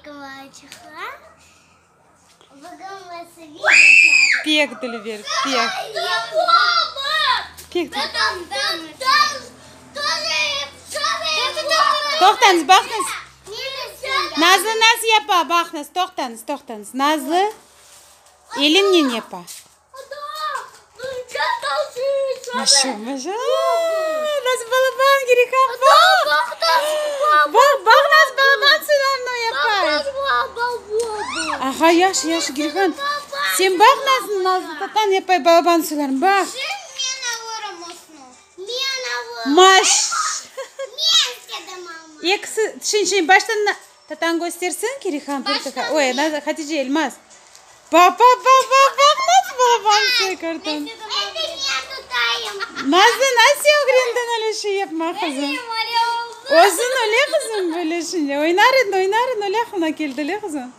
aleyküm balaçıqlar. Bugün biz video Pek dülber, pek. Pek Toqtañız, baqıñız. Nazlı nasıl yapa, baqıñız, toqtañız, toqtañız. Nazlı elinen yapa. Maşa, maşa. Nasıl balaban kerek, ha? Baq. Baq, baq nasıl balaban suylarını yapa. Aha, yahşı, yahşı, Girihan. Sen baq nasıl Nazlı tatan yapay balaban suylarını, baq. Maş. Ekisi, şimdi, şimdi baştan tatan köstersin, Girihan. Oy, Hatice, Elmaz. Baq, baq, baq, baq, baq, nasıl balaban suy kördiñ? Nazlı, nasıl ögrendiñ öyle şey yapmaq, qızım? Özüñ öyle, qızım, böyle şimdi. Oynar ediñ, oynar ediñ, öyle aqlıña keldi, öyle, qızım?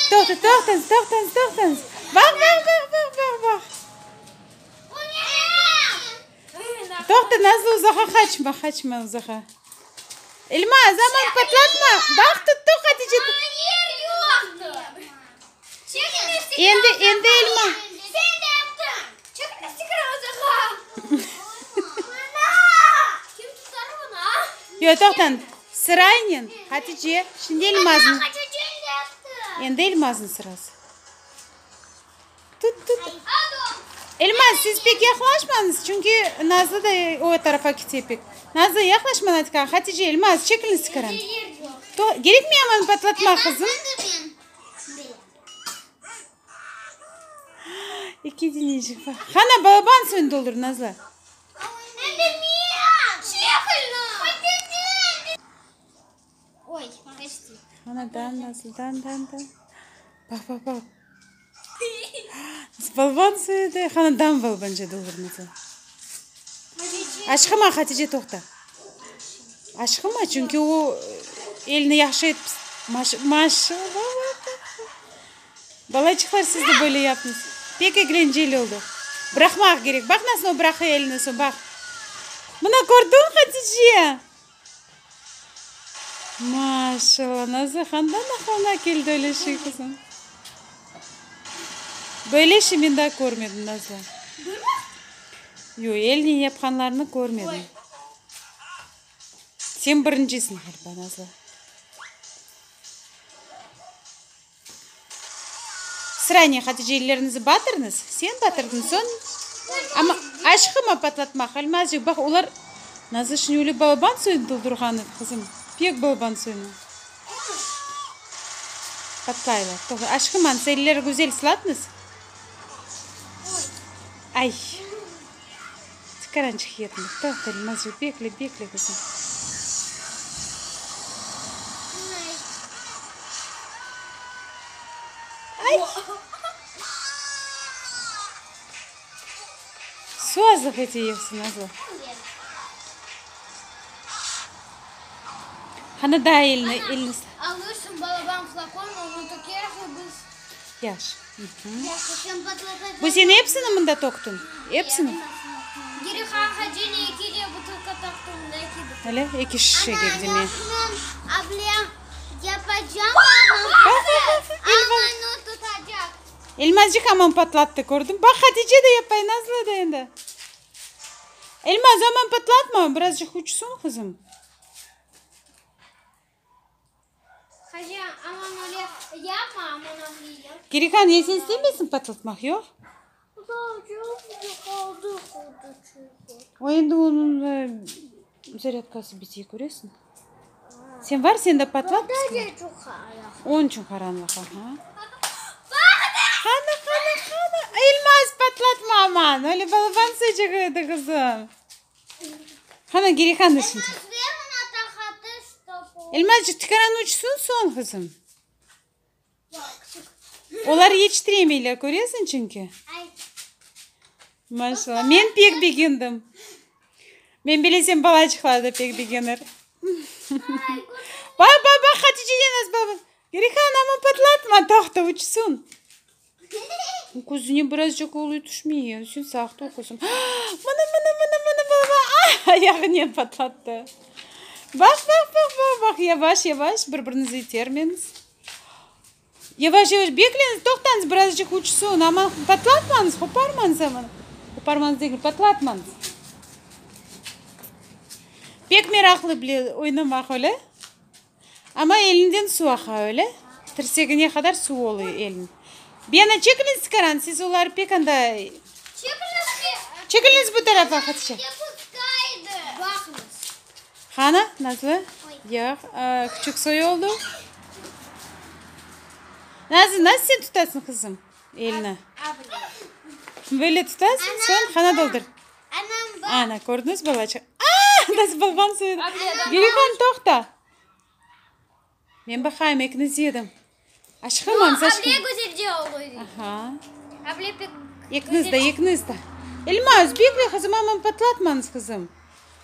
Toqta, toqtañız, toqtañız, toqtañız. Baq, baq, baq, baq, baq, baq. Toqta, Nazlı, uzağa qaçma, qaçma uzağa. Elmaz, aman patlatma. Baq, tuttı Hatice. Endi, endi Elma. Yoq, toqtañ. Sıraynen, Hatice, şimdi Elmaznıñ. Endi Elmaznıñ sırası. Tut, tut. Elmaz, siz pek yaqlaşmañız, çünki Nazlı da o tarafa kete pek. Nazlı, yaqlaşma Nadika. Hatice, Elmaz, çekiliñ tikaran. Kerekmey aman patlatmaq, qızım. Eki denecik bar. Qana, balaban suyun doldur, Nazlı. Ana, dan, Nazlı, dan, dan, dan. Baq, baq, baq. Balaban suyu de. Qana, dan balabanca doldur, Nazlı. Aşıqma, Hatice, toqta. Aşıqma, çünki o elini yahşı etip, maşallah, Balaçıqlar, siz de böyle yapıñız. Pek eglenceli oldı. Bıraqmaq kerek. Baq, nasıl o bıraqı elini soñ, baq. Mına, kördiñ, Hatice? Maşallah, Nazlı, qandan aqlıña keldi öyle şey, qızım? Böyle şey men daa körmedim, Nazlı. Yoq, elnen yapqanlarını körmedim. Sen birincisiñ ğaliba, Nazlı. Sıraynen, Hatice, elleriñizi batırıñız. Sen batırdıñ, soñ. Amma aşıqma patlatmaq, Elmazcıq, baq, olar Nazlı şimdi öyle balaban suyunı toldurğan edi, qızım, pek balaban suyunı. Patlaylar. Toqta, aşıqmañız, elleri güzel sılatıñız. Ay! Tikarançıq yetmedi. Toqta, Elmazcıq, bekle, bekle, qızım. Ay! Su azlıq ete yoqsa, Nazlı? Qani daa elini, elini. Alırsın balaban flakon, onı tökersiñ biz. Yahşı. Bu sen epsini mında töktiñ? Epsini? Öyle, eki şişege deme. Elmazcıq aman patlattı, kördiñ? Baq, Hatice de yapay, Nazlı da endi. Elmaz, aman patlatma, birazcıq uçsun, qızım. Kirihan, ya sen istemeysiñ patlatmaq, yoq? O endi onıñ zaryadkası bite, köresiñ. Sen var, sen de patlat. Onıñ içün qaranlıq, aha. Qani, qani, qani. Elmaz, patlatma aman. Öyle balaban sıcıq edi, qızım. Qani, Kirihan da şimdi. Elmazcıq, tikaran uçsun soñ, qızım. Olar yetiştiremeyler, köresiñ çünki. Maşallah, men pek begendim. Men bilesem, balaçıqlar da pek begenir. Baq, baq, baq, Haticeden az baba. Gerihan, amma patlatma, toqta, uçsun. Közüne birazcıq olıy tüşmey, sen saqt ol, qızım. Mına, mına, mına, mına, baba, ayağınen patlattı. Baq, baq, baq, baq, baq. Baq, yavaş, yavaş, bir-birinizi itermeñiz. Yavaş, yavaş, bekleñiz, toqtañız, birazcıq uçsun, aman, patlatmañız, qoparmañız, aman. Qoparmañız degil, patlatmañız. Pek meraqlı bile oynamaq, öyle? Amma elinden suv aqa, öyle? Tirsegine qadar suv oluy elin. Bir yana çekiliñiz, tikaran, siz olar pek anda... Çekiliñiz bu tarafa, Hatice. Qani, Nazlı? Yoq, küçük soy oldu. Nazlı, nasıl sen tutasıñ, qızım, elini? Böyle tutasıñ, soñ qana doldur. Ana, kördiñiz, balaçıq? A, nasıl balaban soy. Gülühan, toqta. Men baqayım, ekiniz yedim. Aşıqamañız, aşıqamañız. Aha. Ekiniz de, ekiniz de. Elmaz, bekle, qızım, aman patlatmañız, qızım.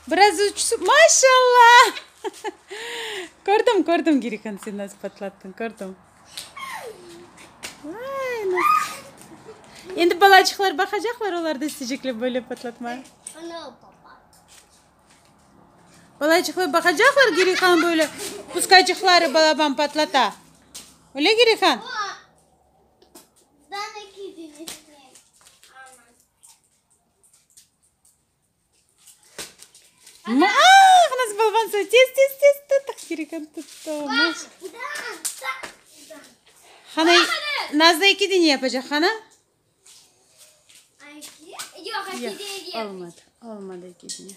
Biraz uçsun. Maşallah! Kördim, kördim, Girikan, sen nasıl patlattıñ, kördim. Vay, nasıl. Endi balaçıqlar baqacaqlar, olar da isteycekler böyle patlatmağa. Balaçıqlar baqacaqlar, Girihan böyle puskacıqları balaban patlata. Öyle, Girihan? Ah, nasıl balaban soy. Tez, tez, tez tut. Girihan tuttı. Qana, Nazlı eki dene yapacaq, qana? Yoq, olmadı, olmadı eki dene.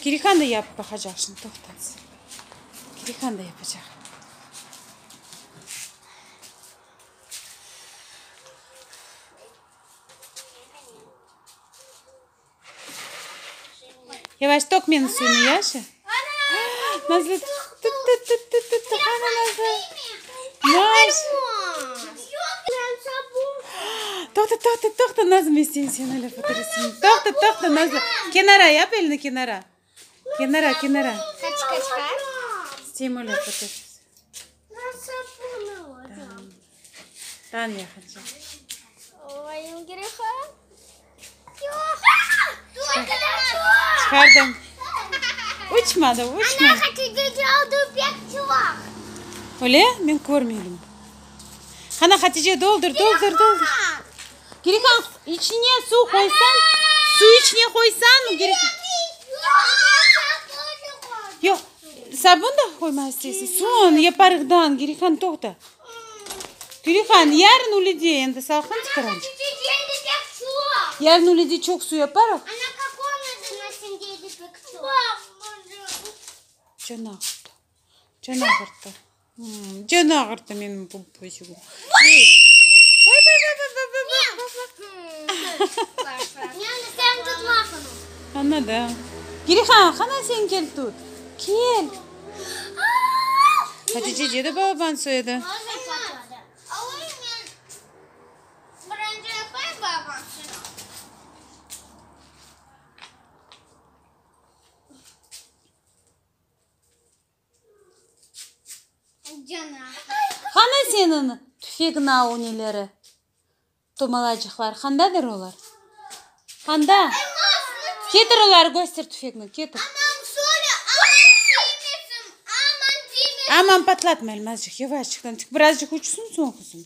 Kirihan da yapıp baqacaq şimdi, toqtañız. Kirihan da yapacaq. Yavaş tökmeñiz suvnı, yaşı. Nazlı, tut, tut, tut, tut, tut, tut, qana Nazlı. Maş. Toqta, toqta, toqta, Nazlı, men seni sen öyle fotoresimni. Toqta, toqta, Nazlı. Kenara yap elini, kenara. Kenara, kenara. Sen öyle fotoresim. Tanya Hatice. Çıqardım. Uçmadı, uçmadı. Öyle? Men körmedim. Qana, Hatice, doldur, doldur, doldur. Girihan, içine suv qoysañ, suv içine qoysañ, Girihan. Yoq, sabun da qoyma isteysiñ. Soñ yaparıqdan, Girihan, toqta. Girihan, yarın üylede endi salqın çıqaranca. Yarın üylede çoq suv yaparıq. Canı ağırttı. Canı ağırttı. Canı ağırttı menim pupusигim. Ey. Vay, vay, vay, vay, vay, vay, vay, vay. Anladım. Girihan, qana sen kel tut. Kel. Hatice dedi balaban soyadı. Qana seniñ tüfegiñ au neleri, tomalacıqlar, qandadır olar? Qanda? Ketir oları, köster tüfegini, ketir. Aman, patlatma, Elmazcıq, yavaşçıqtan, tik birazcıq uçsun soñ, qızım.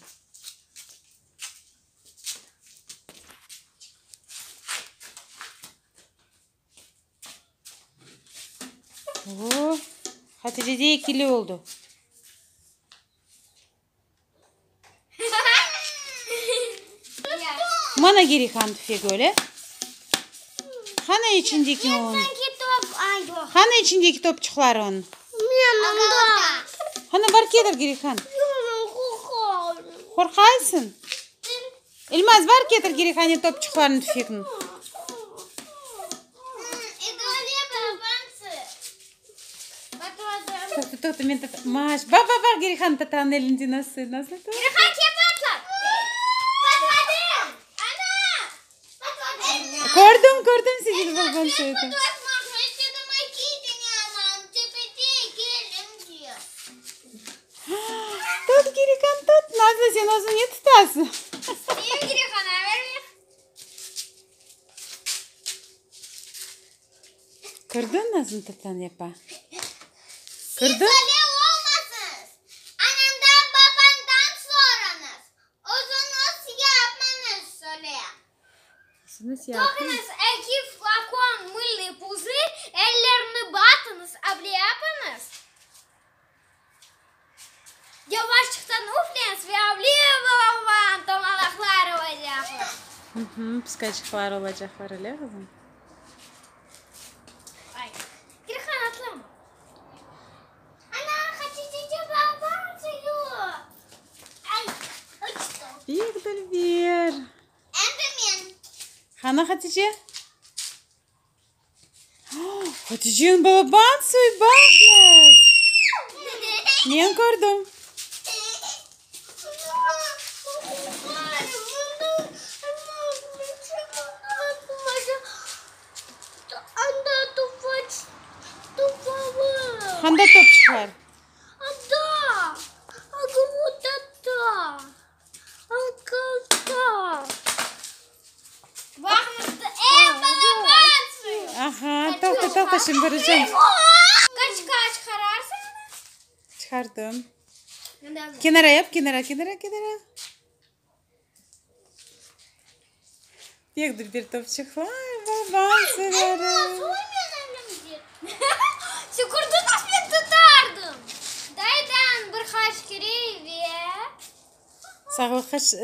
O, Hatice de ekili oldu. Mana Girihan tüfegi öyle. Qana içindeki onıñ? Qana içindeki topçuqları onıñ? Qana bar ketir Girihan. Qorqaysıñ? Elmaz, bar ketir Girihane topçuqlarını tüfekni. Toqta, toqta, men tata. Maş, baq, baq, baq, Girihan tatanıñ elinde nasıl, nasıl tut. Kördim, kördim seni, babam söyledi. Tut, Girihan, tut. Nazlı, sen özüñ ne tutasıñ? Kördiñ nasıl tatan yapa? Siz Kördiñ? öyle olmasıñız. Anandan, babandan sorañız. Özüñiz yapmañız, söyle. Özüñiz yapıñ. Toqunız eki flakon mılnıy puzır, ellerni batıñız, avle yapıñız. Yavaşçıqtan üfleñiz ve avle balaban tomalaqlar olacaqlar. Pıskaçıqlar olacaqlar, öyle qızım? Ay, Kirhan, atlama. Ana, Hatice balaban suyu. Ay, uçtı. Pek dülber. Endi men. Qani, Hatice? Hatice'niñ balaban suyu, baqıñız! Men kördim. Qanda topçıqlar? Aha, toqta, toqta, şimdi köreceğim. Çıqardım. Kenara yap, kenara, kenara, kenara. Pek dülber topçıqlar, babam severim.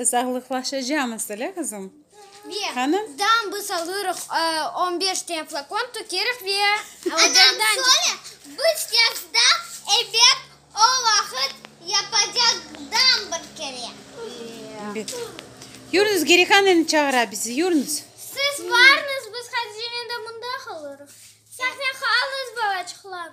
Sağlıqlaşacağımız, öyle qızım? Qani? Dan biz alırıq on beş tane flakon tökeriq ve Anam söyle, biz yazda ebet o vaqıt yapacaq dam bir kere. Ebet. Yürüñiz, Gerihan endi çağıra bizi, yürüñiz. Siz barıñız, biz Hatice'nen de mında qalırıq. Sahne qalıñız, balaçıqlar.